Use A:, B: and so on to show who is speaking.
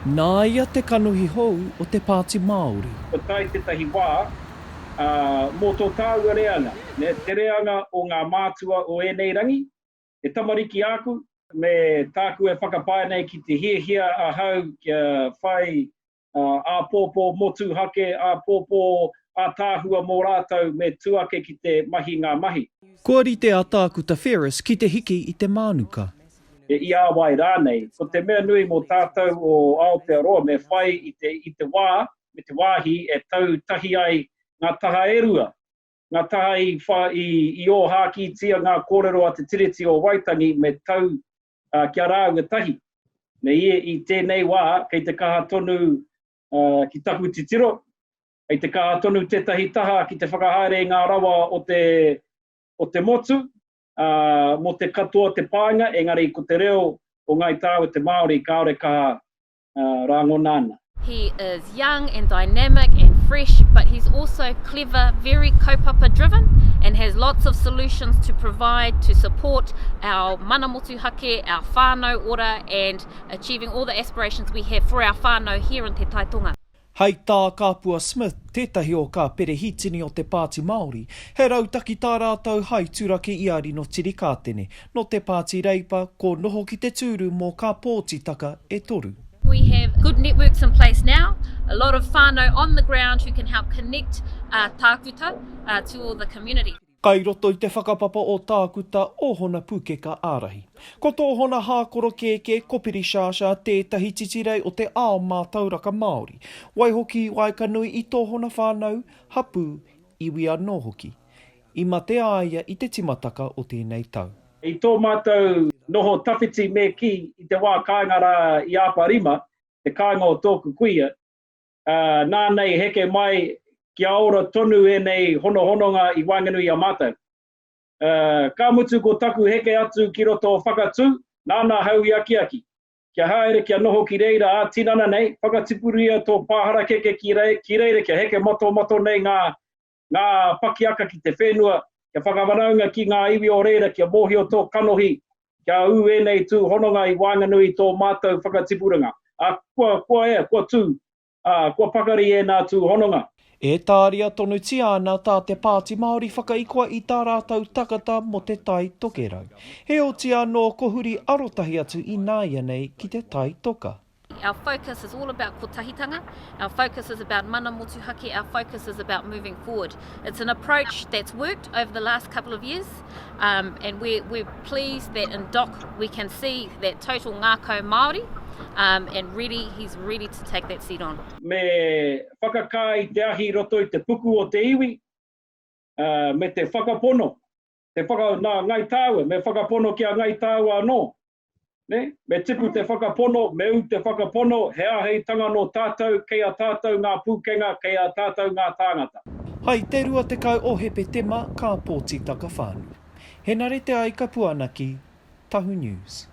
A: Nāia te kanohi hou o te Pāti Māori.
B: Kua tae tētahi wā, ā, mō tō tāua reanga, nē, te reanga o ngā mātua o ēnei rangi, he tamariki āku, me tāku e whakapae nei ki te hiahia ahau kia whai āpōpō motuhake, āpōpō ātaahua mō rātou me tū ake ki te mahi ngā mahi.
A: Kua rite a Tākuta Ferris ki te hiki i te mānuka.
B: I a wai rānei. Ko te mea nui mō tātou o Aotearoa me whai i te i te wā me te wāhi e tau tahi ai ngā taha e rua, ngā taha i i i ōhākītia ngā kōrero a te Tiriti o Waitangi me tau ki a rāua tahi. Me i, i tēnei wā, kei te kaha tonu ki taku titiro, kei te kaha tonu tētahi taha ki te whakahaere i ngā rawa o te, o te motu, ā, mō te katoa te pānga, engari ko te reo o Ngāi Tāua te Māori kāore kaha rāngona ana.
C: He is young and dynamic and fresh but he's also clever, very kaupapa driven and has lots of solutions to provide to support our mana motuhake, our whānau ora and achieving all the aspirations we have for our whānau here in Te Tai Tonga.
A: Hei tā Kapua Smith, tētahi o kā perehitini o te Pāti Māori, he rautaki tā rātou hai turaki i a Rino Tirikātene, nō te Pāti Reipa, ko noho ki te tūru mō kā pōtitaka e toru.
C: We have good networks in place now, a lot of whānau on the ground who can help connect tākuta to all the community.
A: Kai roto i te whakapapa o Tākuta ōhona pūkeka ārahi. Ko tōhona hākoro kēkē ko Piri Sciascia tētahi titirei o te ao mātauraka Māori. Waihoki i waekanui i tōhona whānau, hapū, iwi anō hoki. I mate a ia i te timataka o tēnei tau.
B: I tō mātou noho tawhiti me kī i te wā kāinga rā i Āparima, te kāinga o tōku kuia, ā, nāna i heke mai kia ora tonu ēnei honohononga i waenganui i a mātou. Ā, ka mutu ko taku heke atu ki roto o Whakatū, nāna ahau i akiaki, kia haere kia noho ki reira ā-tinana nei, whakatipuria tō pāharakeke ki ki reira kia heke matomato nei ngā, ngā pakiaka ki te whenua, kia whakawhanaunga ki ngā iwi o reira kia mōhio tō kanohi, kia ū ēnei tū hononga i waenganui i tō mātou whakatipuranga. Ā, kua, kua ea, kua tū, ā, kua pakari ēnā tū hononga.
A: E tāria tonutia ana tā te Pāti Māori whakaikoa i tā rātou takata mō te Tai Tokerau. Heoti anō ko huri arotahi atu ināianei ki te Tai Toka.
C: Our focus is all about kotahitanga, our focus is about mana motuhake, our focus is about moving forward. It's an approach that's worked over the last couple of years um, and we're, we're pleased that in Doc we can see that total ngākau Māori um, and ready, he's ready to take that seat on.
B: Me whakakā i te ahi i roto i te puku o te iwi, uh, me te whakapono, te whaka, nā Ngai Tāua, me whakapono ki a Ngai Tāua anō. Nē? Me tipu te whakapono, me ū te whakapono, he āheitanga nō tātou, kei a tātou ngā pūkenga, kei a tātou ngā tāngata.
A: Hai te 20 o Hepetema ka pōtitaka whānui. Henare Te Aikapuanaki, Tahu News.